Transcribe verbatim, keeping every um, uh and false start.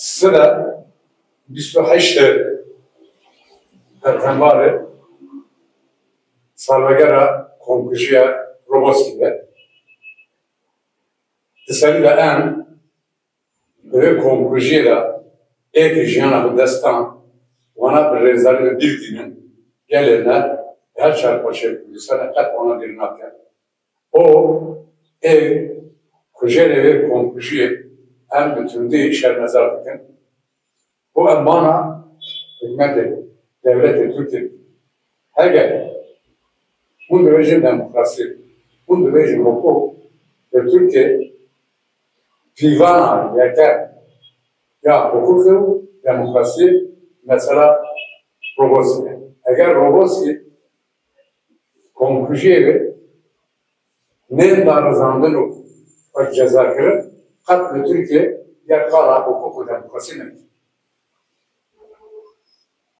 Sibê bîst û heşt Perşembarê salvegera komkujiya Roboskî be. Di serî de em di vê komkujiyê de êkî jiyana xwe dest dan, wana bi rêzdarî ve bîr dînin, gelê me di her çar parçeyê Kurdistanê qet wana bîr nake. O ê kujerê vê komkujiyê em bi tundî şermezar dikin û em bana hikûmetê, dewletê Tirkiyê, heger hûn dibêjin demokrasî, hûn dibêjin hiqûq, li Tirkiyê pîvana yeke ya hiqûqê û demokrasî mesela Roboskî ye. Eger Roboskî komkujiyê be, nên darizandin û wek cezakirin, qet li Tirkiyê yer qala hiqûq û demokrasî ne.